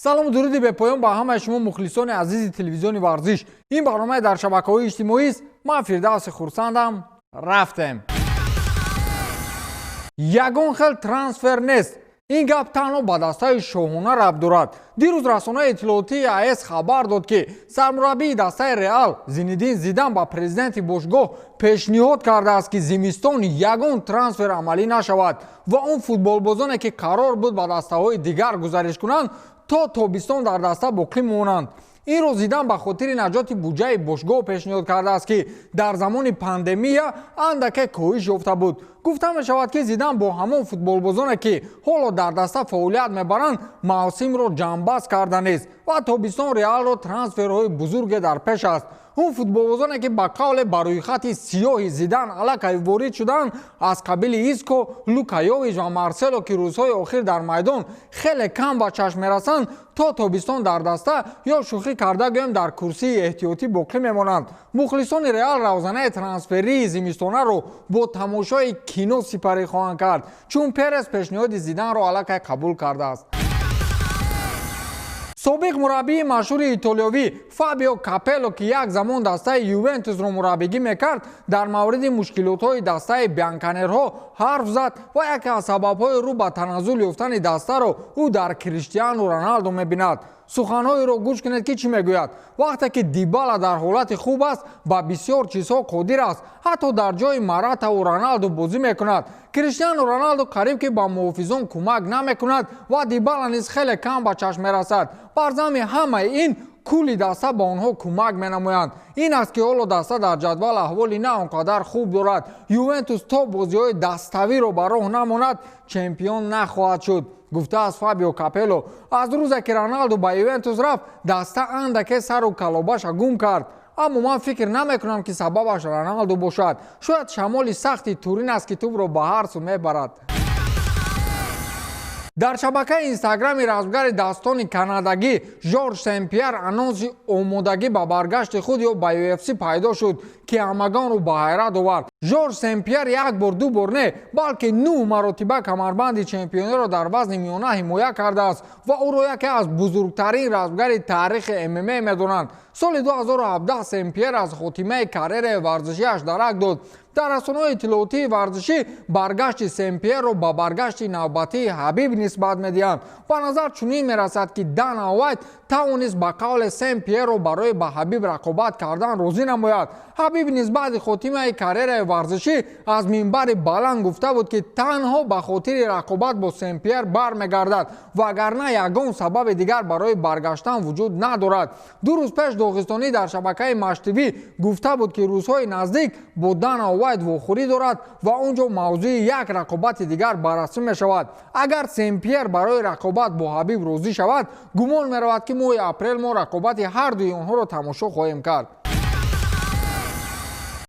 Салому дуруди бепоён ба ҳамаи шумо, мухлисони азизи телевизиони «Варзиш». Ин барномаи дар шабакаҳои иҷтимоист. Ман Фирдавси Хурсандам. Рафтем. Ягон хел трансфер нест. Ин гап танҳо ба дастаи шоҳона рабт дорад. Дирӯз расонаи иттилоотии АС хабар дод, ки сармураббии дастаи «Реал» Зинидин Зидан ба президенти бошгоҳ пешниҳод кардааст, ки зимистон ягон трансфер амалӣ нашавад ва он футболбозоне, ки қарор буд ба дастаҳои дигар гузариш кунанд, то тобистон дар даста боқӣ монанд. Инро Зидан ба хотири наҷоти буҷаи бошгоҳ пешниҳод кардааст, ки дар замони пандемия андаке коҳиш ёфта буд. Гуфта мешавад, ки Зидан бо ҳамон футболбозоне, ки ҳоло дар даста фаъолият мебаранд, мавсимро ҷамъбаст карда нест ва тобистон «Реалро» трансферҳои бузурге дар пеш аст. Он футболбозоне, ки ба қавле ба рӯйхати сиёҳи Зидан аллакай ворид шуданд, аз қабили Иско, Лука Йович ва Марсело, ки рӯзҳои охир дар майдон хеле кам ба чашм мерасанд, то тобистон дар даста ё, шӯхӣ карда гӯем, дар курсии эҳтиётӣ боқӣ мемонанд. Мухлисони «Реал» равзанаи трансферии зимистонаро бо тамошои кино сипарӣ хоҳанд кард, чун Перес пешниҳоди Зиданро аллакай қабул кардааст. Собиқ мураббии машҳури итолиёвӣ Фабио Капелло, ки як замон дастаи «Ювентусро» мураббигӣ мекард, дар мавриди мушкилотҳои дастаи бианканерҳо ҳарф зад ва яке аз сабабҳои рӯ ба таназзул ёфтани дастаро ӯ дар Криштиану Роналдо мебинад. Суханҳоеро гӯш кунед, ки чӣ мегӯяд: «Вақте ки Дибала дар ҳолати хуб аст, ба бисёр чизҳо қодир аст, ҳатто дар ҷои Моратаву Роналду бозӣ мекунад. Криштиану Роналду қариб ки ба муҳофизон кӯмак намекунад ва Дибала низ хеле кам ба чашм мерасад. Бар замми ҳамаи ин кулли даста ба онҳо кӯмак менамоянд. Ин аст, ки ҳоло даста дар ҷадвал аҳволи на он қадар хуб дорад. «Ювентус» то бозиҳои даставиро ба роҳ намонад, чемпион нахоҳад шуд», гуфтааст Фабио Капелло. «Аз рӯзе ки Роналду ба «Ювентус» рафт, даста андаке сару калобаша гум кард, аммо ман фикр намекунам, ки сабабаш Роналду бошад. Шояд шамоли сахти Турин аст, ки тӯбро ба ҳар сӯ мебарад». Дар шабакаи Инстаграми размгари дастони канадагӣ Жорж Сен-Пьер анонси омодагӣ ба баргашти худ ё ба UFC пайдо шуд, ки ҳамагонро ба ҳайрат овард. Жорж Сен-Пьер як бор, ду бор не, балки нӯҳ маротиба камарбанди чемпиониро дар вазни миёна ҳимоя кардааст ва ӯро яке аз бузургтарин размгари таърихи ММА медонанд. Соли 2017 Сен-Пьер аз хотимаи карьераи варзишиаш дарак дод. Дар расонаҳои иттилоотии варзишӣ баргашти Сен-Пьерро ба баргашти навбатии Ҳабиб нисбат медиҳанд. Ба назар чунин мерасад, ки Дана Уайт тавонист ба қавле Сен-Пьерро барои ба Ҳабиб рақобат кардан розӣ намояд. Ҳабиб низ баъди хотимаи карьераи варзишӣ аз минбари баланд гуфта буд, ки танҳо ба хотири рақобат бо Сен-Пьер бармегардад, вагарна ягон сабаби дигар барои баргаштан вуҷуд надорад. 2 рӯз пеш доғистонӣ дар шабакаи Матч ТВ гуфта буд, ки рӯзҳои наздик бо Дана Уайт вохӯрӣ дорад ва он ҷо мавзӯи як рақобати дигар баррасӣ мешавад. Агар Сен-Пьер барои рақобат бо Ҳабиб розӣ шавад, гумон меравад, ки моҳи апрел мо рақобати ҳардуи онҳоро тамошо хоҳем кард.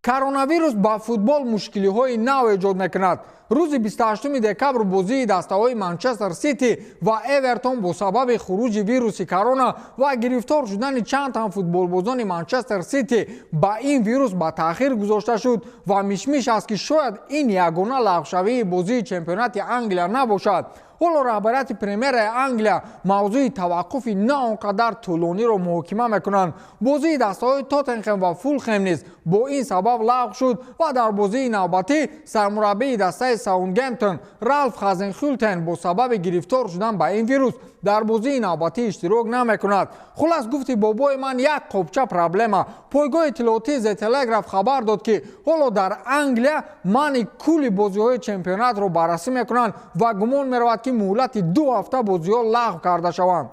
Коронавирус ба футбол мушкилиҳои нав эҷод мекунад. Рӯзи 28 декабр бозии дастаҳои «Манчестер Сити» ва «Эвертон» бо сабаби хуруҷи вируси корона ва гирифтор шудани чанд тан футболбозони «Манчестер Сити» ба ин вирус ба таъхир гузошта шуд ва мишмиш аст, ки шояд ин ягона лағвшавии бозии чемпионати Англия набошад. Ҳоло раҳбарияти Премераи Англия мавзӯи таваққуфи на он қадар тӯлониро муҳокима мекунанд. Бозии дастаҳои «Тоттенхем» ва «Фулхем» низ бо ин сабаб лағв шуд ва дар бозии навбатӣ сармураббии дастаи «Саутгемптон» Ралф Хазенхюттел бо сабаби гирифтор шудан ба ин вирус дар бозии навбатӣ иштирок намекунад. Хулас, гуфти бобои ман, як қопча проблема. Пойгоҳи иттилоотии The Telegraph хабар дод, ки ҳоло дар Англия манъи кулли бозиҳои чемпионатро баррасӣ мекунанд ва гумон меравад, ки муҳлати 2 ҳафта бозиҳо лағв карда шаванд.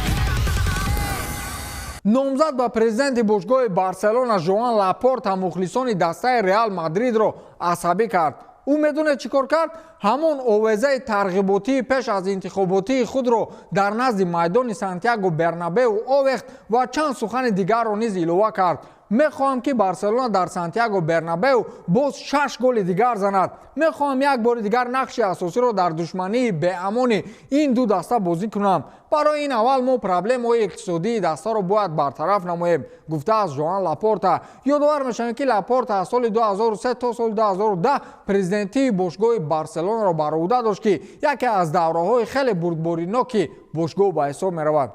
Номзад ба президенти бошгоҳи «Барселона» Жоан Лапорта мухлисони дастаи «Реал Мадридро» асабӣ кард. Ӯ медонед чӣ кор кард? Ҳамон овезаи тарғиботии пеш аз интихоботии худро дар назди майдони Сантяго Бернабеу овехт ва чанд сухани дигарро низ илова кард: «Мехоҳам, ки «Барселона» дар Сантяго Бернабеу боз шаш голи дигар занад. Мехоҳам як бори дигар нақши асосиро дар душмании беамони ин ду даста бозӣ кунам. Барои ин аввал мо проблемаҳои иқтисодии дастаро бояд бартараф намоем», гуфтааст Жоан Лапорта. Ёдовар мешавем, ки Лапорта аз соли 2003 то соли 2010 президентии бошгоҳи «Барселонаро» бар ӯҳда дошт, ки яке аз давраҳои хеле бурдбориноки бошгоҳ ба ҳисоб меравад.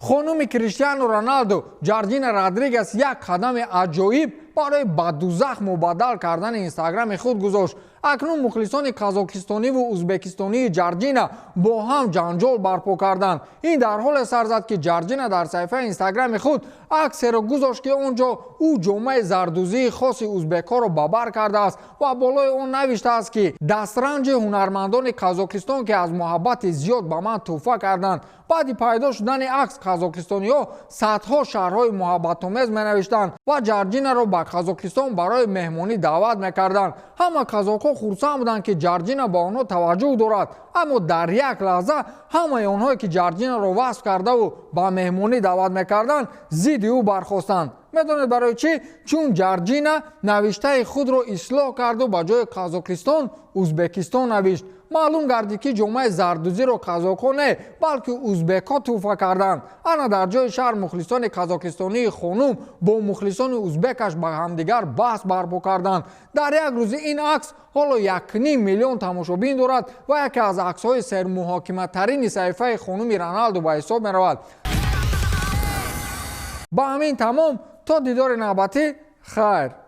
Хонуми Криштиану Роналду, Ҷорҷина Родригес, як қадами аҷоиб барои ба дузах мубаддал кардани Инстаграми худ гузошт. Акнун мухлисони қазокистониву узбекистонии Ҷорҷина бо ҳам ҷанҷол барпо карданд. Ин дар ҳоле сар зад, ки Ҷорҷина дар саҳифаи Инстаграми худ аксеро гузошт, ки он ҷо ӯ ҷомаи зардузии хоси узбекҳоро ба бар кардааст ва болои он навиштааст, ки дастранҷи ҳунармандони Қазокистон, ки аз муҳаббати зиёд ба ман тӯҳфа карданд. Баъди пайдо шудани акс қазокистониҳо садҳо шарҳҳои муҳаббатомез менавиштанд ва Ҷорҷинаро ба Қазокистон барои меҳмонӣ даъват мекарданд. Ҳама қазоқҳо хурсанд буданд, ки Ҷорҷина ба онҳо таваҷҷӯҳ дорад. Аммо дар як лаҳза ҳамаи онҳое, ки Ҷорҷинаро васф кардаву ба меҳмонӣ даъват мекарданд, зидди ӯ бархостанд. Медонед барои чӣ? Чун Ҷорҷина навиштаи худро ислоҳ карду ба ҷои Қазоқистон Узбекистон навишт. Маълум гардид, ки ҷомаи зардузиро қазоқҳо не, балки узбекҳо тӯҳфа карданд. Ана дар ҷои шаҳр мухлисони қазокистонии хонум бо мухлисони узбекаш ба ҳамдигар баҳс барпо карданд. Дар як рӯзи ин акс ҳоло 1,5 миллион тамошобин дорад ва яке аз аксҳои сермуҳокиматарини саҳифаи хонуми Роналду ба ҳисоб меравад. Ба ҳамин тамом. То дидори навбатӣ, хайр.